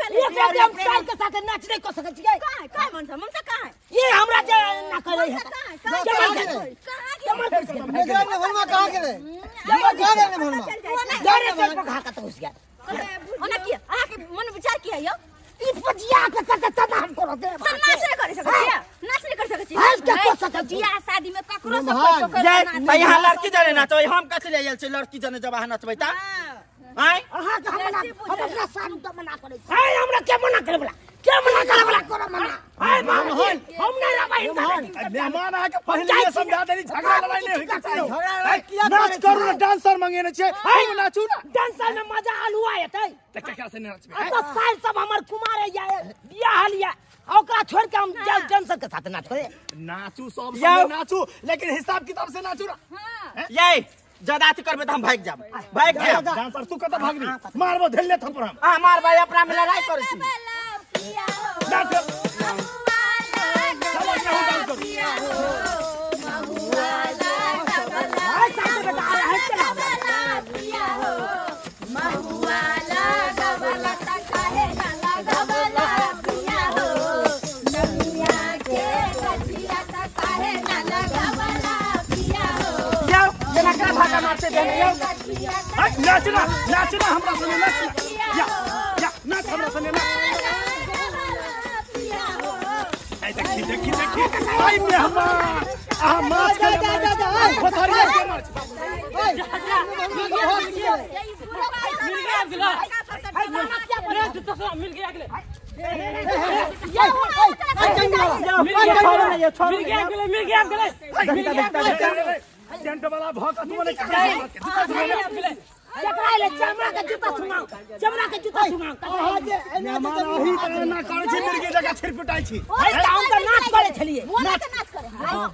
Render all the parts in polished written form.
एक रात हम साल के साथ नाच नहीं कर सकै छियै। कहाँ कहाँ मनसा मनसा कहाँ ये हमरा जे ना करे है। कहाँ गेलै कहाँ गेलै मेहमान डरे चल पखा के घुस गेल। ओना किया अहाँ के मन विचार किया यौ? ई पजिया के सके तना हम करो दे। सब नाच नहीं कर सकै छियै, नाच नहीं कर सकै छियै। हम के कर सकै छियै? बियाह शादी में ककरो से कोई पकड़ ना। यहाँ लड़की जने नाचबै, हम कथि ले आयल छी लड़की जने जब अहाँ नचबै त? आय अहाँ के हम अपना सानू त मना करै छी। आय हमरा के मना करे वाला? के मना करे वाला? करो मना। आय मोहन हम नहीं रहबै। मेहमान अहाँ के पहिले समझा देली झगड़ा लड़ाई नहीं होय के चाही। नाच करू ना, डांसर मंगेने छियै, हम नाचू ना। डांसर में मजा आलू आयतै त केकरा से नाचबै? आ त साल सब हमर कुमार है बियाह हलिया, ओकरा छोड़ के हम डांसर के साथ नाच करे। नाचू सब संगे नाचू, लेकिन हिसाब किताब से नाचू ना। ये ज्यादा अथी करबै त हम भागि जाब, भागि जाब। डांसर तू कत भागबी? मारबो धेले थप्पड़ हम। आ मार भाई अपना में लड़ाई करै छी। डांस कर। चलो यहाँ डांस करू। आय साथ बेटा आ है चला। नाचना नाचना हमरा संगे नाचना, या या नाच हमरा संगे नाच। आई देखी देखी देखी आई मेहमान आ माछ के पथरिया के माछ। मिल गया मिल गया मिल गया मिल गया। टेंट वाला भक तू ने केकरा ले चमड़ा के जूता सुनाओ, चमड़ा के जूता सुनाओ। मेहमान अही तरह ना करै छी, मिर्गी जगह छिरपिटाइ छी। अरे त हम त नाच करे छलिए। नाच नाच करे हां।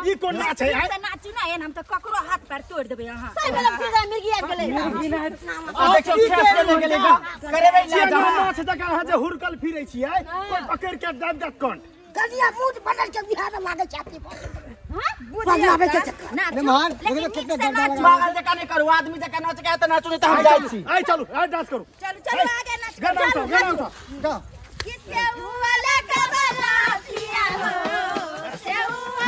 ई कोन नाच है? त नाचू ना एन हम त ककरो हाथ पैर तोड़ देबै अहाँ। सही भेल सीधा मिर्गी आबि गेलै। मिर्गी ना आ देखियौ खेस के ले गेलै करेबै ना। नाच जगह अहाँ जे हुरकल फिरै छियै, कोइ पकड़ के दाब देत कोन कनिया मुंह बनल के बिहार लागै छै अपनी। हां पगलाबै के चक्कर। मेहमान देखियो कितना गर्दा लगा। पागल जकाँ नहीं करू, आदमी जकाँ नाच के त नाचू नहीं त हम जाइ छी। आइ चलू, आइ डांस करू। चलू चलू आगे नाच। गाना उठाओ, गाना उठाओ। किसके वाला कबला पिया हो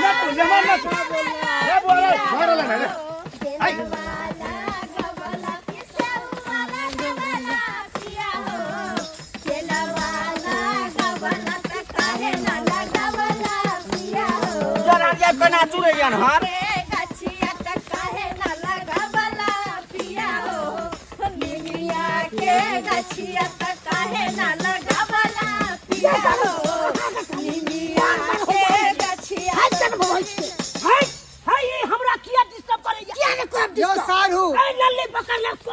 नाचू मेहमान नाचू। ए बुआ घर ले ले आई नाचू रे यार। हां गछिया त काहे ना लगावला पिया हो, मिमिया के गछिया त काहे ना लगावला पिया हो, मिमिया के गछिया। हाय चल भई हाय हाय ये हमरा किया डिस्टर्ब करे? किया ने करब यो सारू? ए लल्ली पकड़ ले उसको।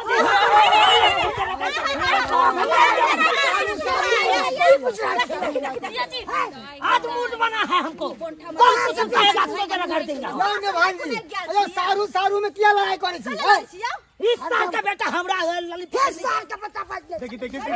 आज मूड बना है हमको, कौन कुछ कहेगा उसको जरा घर देंगे। भाई जी अरे सारू सारू में किया लड़ाई करे छी? इस साल का बेटा हमरा ललित साल का बच्चा बच गया। देखी देखी देखी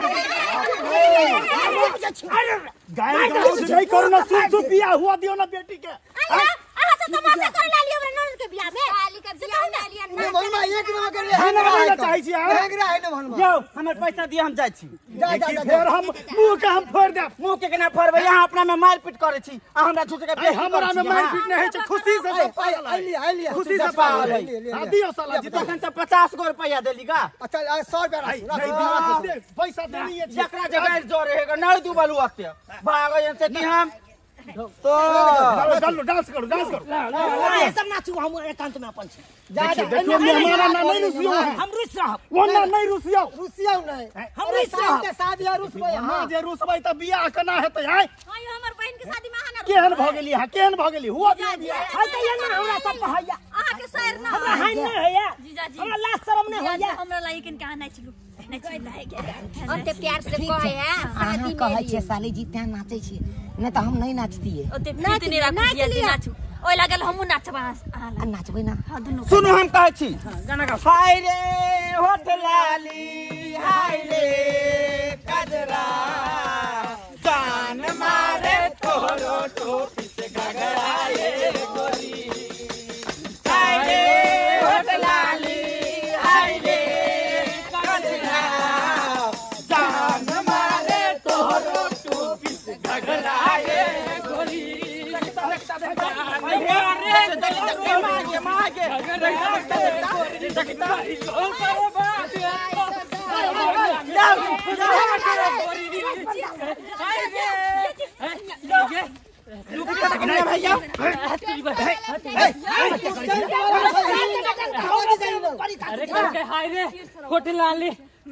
गाय गाँव नहीं करो ना, सुन सुन बियाह हुआ दियो ना बेटी के। अहाँ से तमाशा करे लालियो हमरा ननद के बियाह में। साली के बियाह में लिया ना भलमा एक नंबर कर ले है ना चाहै छी है ना भलमा। यौ हमर पैसा दियो हम जाइ छी। जा जा जा फेर हम मुंह के हम फोड़ देब। मुंह के केना फोड़बै? यहाँ अपना में मारपीट करै छी आ हमरा झूठ के हमरा में मारपीट नै होइ छै। खुशी से आइली आइली खुशी से पागल है। हां दियो साला जी तखन त 50 गो रुपैया देली गा। अच्छा 100 रुपया राख, पैसा देनी है जकरा जगह जोरे हेगा नै दुबलु ओते भागै से कि हम तो चलो डांस करो डांस करो। ये सब नाचू हम एकांत में अपन छी। जा जा देखियो मेहमान ना नहीं रुसियो, हम रुस रहब। वो ना नहीं रुसियो, रुसियो नहीं हम रुस रहब के शादी है रुसबै। हां जे रुसबै त बियाह केना हेतै? आय हां यो हमर बहिन के शादी में अहाँ ना केहन भ गेली? हां केहन भ गेली? हुआ बियाह बियाह हां त ये ना हमरा सब कहैया अहाँ के सर ना हमरा हानि नहीं होया जीजाजी, हमरा लाज शरम नहीं होया। हमरा लाइकन के अहाँ नाचलू ओते प्यार से कहै है शादी में कहै छै साली जी तें नाचै छी नहीं त हम नहीं नाचतिए। ओते फीत नहीं राखू जी नाचू ओइ लागल हमहु नाचब अहाँ आ नाचबै ना। हां दुनू सुनू हम कहै छी गाना गा। हाय रे होठ लाली हाय रे कजरा जान मारे तोरो टोपी से घगरा ये गोरी। हाय रे होठ लाली हाय रे कजरा जान मारे अरे हाय रे होटल लाली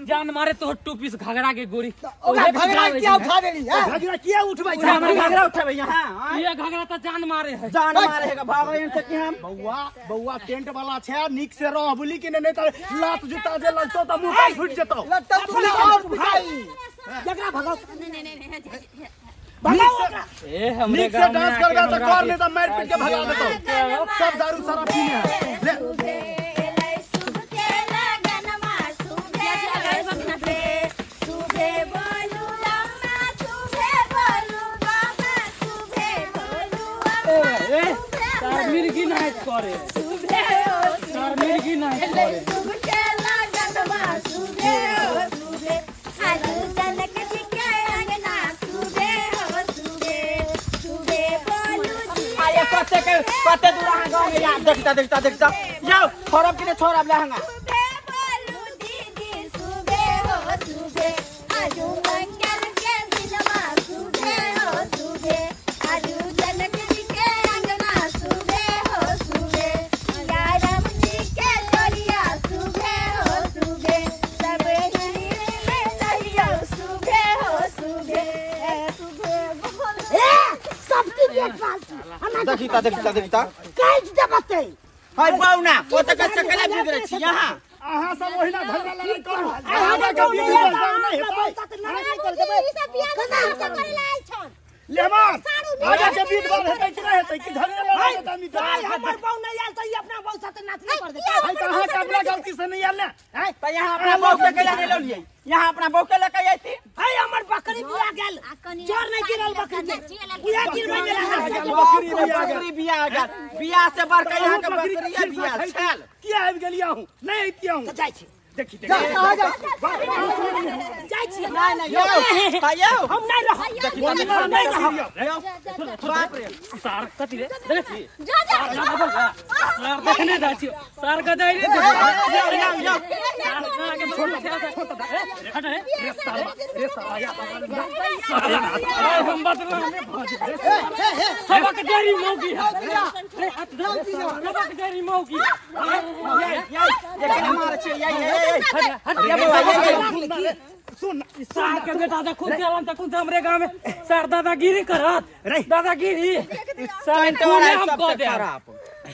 जान मारे तो टू पीस घाघरा के गोरी घाघरा किया उठा देली घाघरा किया उठबै हमरा घाघरा उठबै यहां ये घाघरा त जान मारे है जान मारे है भागै से कि हम बौआ बौआ टेंट वाला छै निक से रह बुली कि नहीं त लात जूता जे लगतो त मुंह पर फुट जतो लगतो तू और पिटाई जकरा भगाओ नहीं नहीं नहीं भगाओ ओकरा ए हमरे निक से डांस करबा त कर नहीं त मार पीट के भगा देतो सब दारू शराब पीने है ले मिर्गी नाच करे सर मिर्गी नाच करे सुबह लगनवा सुबह सुबह आलू जनक जी के अंगना सुबह हो सुबह सुबह बोलू जी आये कते के कते दूर अहाँ गांव में यार देखता देखता देखता जाओ छोड़ब कि नहीं छोड़ब लहंगा सुबह बोलू दीदी सुबह हो सुबह आलू मंगल के दिनवा सुबह हो सुबह आलू जनक जी के अंगना सुबह हो सुबह राम जी के डोलिया सुबह हो सुबह सब में नहियो सुबह हो सुबह सुबह बोलू ए सब चीज देख रहल छी हमरा देखिता देखिता देखिता काज देबते हाय बाउना ओ त कसे कला बिगड़ै छी यहां अहाँ सब ओहिना झगड़ा लड़ाई करू अहाँ के बीच में नहीं हेतै ई सब बियाह में नाच करे ला आयल छन लेमान आजा के बीच बार हेतै कि नहीं हेतै कि झगड़ा लड़ाई हेतै आदमी भाई हमर बहू नहीं आयल त ई अपना बहू साथे नाच नहीं कर देतै भाई त अहाँ के अपना गलती से नहीं आयल ने हैं त यहां अपना बहू के कैला नहीं लौलियै यहां अपना बहू के लके आयती भाई हमर बकरी बिया गेल चोर नहीं गिरल बकरी के उहे गिरबै गेल बकरी बिया गेल बकरी बिया गेल बिया से बढ़ के यहां के बकरी बिया छल किया आबि गेलियै अहूँ नहीं अइतियै अहूँ त जाइ छी देखी देखी जाइ छी नहीं नहीं यौ यौ हम नहीं रहब हम नहीं रहब बाप रे सार कथि रे देख छी जा जा सार देखने जा छी सार का जाई रे यौ यौ यौ हट रे रे साला रे साला हम बदला में भज सबक देरी मौगी है रे हट सबक देरी मौगी ये ये केना मारै छै ये ये हट ये बौआ सुन सार के बेटा त खुद चलन त खुद हमरे गांव में सार दादागिरी करत दादागिरी सार टेंट वाला हम सबसे कह दे खराब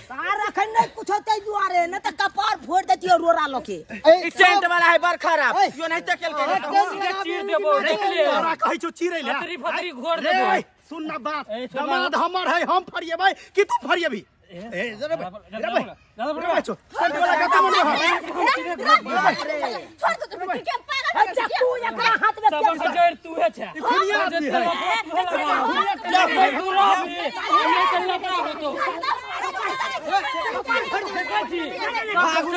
सार अखन नहीं कुछ होते दुआरे न त कपार फोड़ देतियो रोरा लोके ई टेंट वाला है बड़ खराब यो नहीं त केल के चीर देबो देख ले तोरा कहै छौ चिरै ले फतरी फतरी घोर रे देबो सुन ना बात ए, छोड़ दामाद हमर है हम फरिएबै कि तू फरिएबी ए जरा भाई जरा भाई जरा भाई छो टेंट वाला कत मन रह छोड़ दो तुम के पागल अच्छा तू एकरा हाथ में सबन के जड़ तू है छे खुनिया आदमी है भागू रे उड़ा उड़ा भागू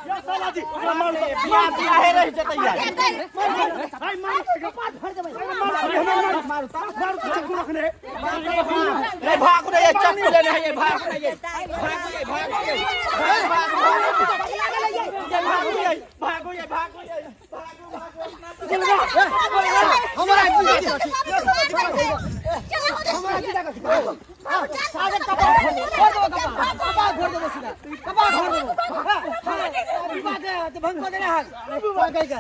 या साला जी मार बिया बिया हे रह जतै यार हाय मार कपार फोड़ देबै मार मार मार चक्कू रखने रे भागू रे चक्कू लेने है ये भागू रे ये भागू ये भागू ये भागू ये भागू ये भागू ये हमरा चलो जीजा का सारे कपार फोड़ देबो कपार फोड़ देबो सीधा कपार फोड़ देबो बात भंग कर देना हाथ भागै का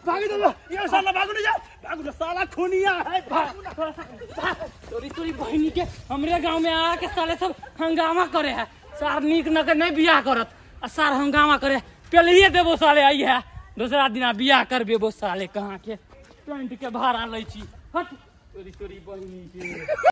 भागू दो ये साला भागू नहीं जा भागू ना साला खुनिया है भागू ना तोरी तोरी बहिनी के हमरे गांव में आके साले सब हंगामा करे है सार नीक नकर नहीं बियाह करत आ सार हंगामा करे पेलिए देबो साले आई है दूसरा दिना बियाह करबेबो साले कहाँ के टेंट के भाड़ा लै छी हट तोरी तोरी बहिनी के।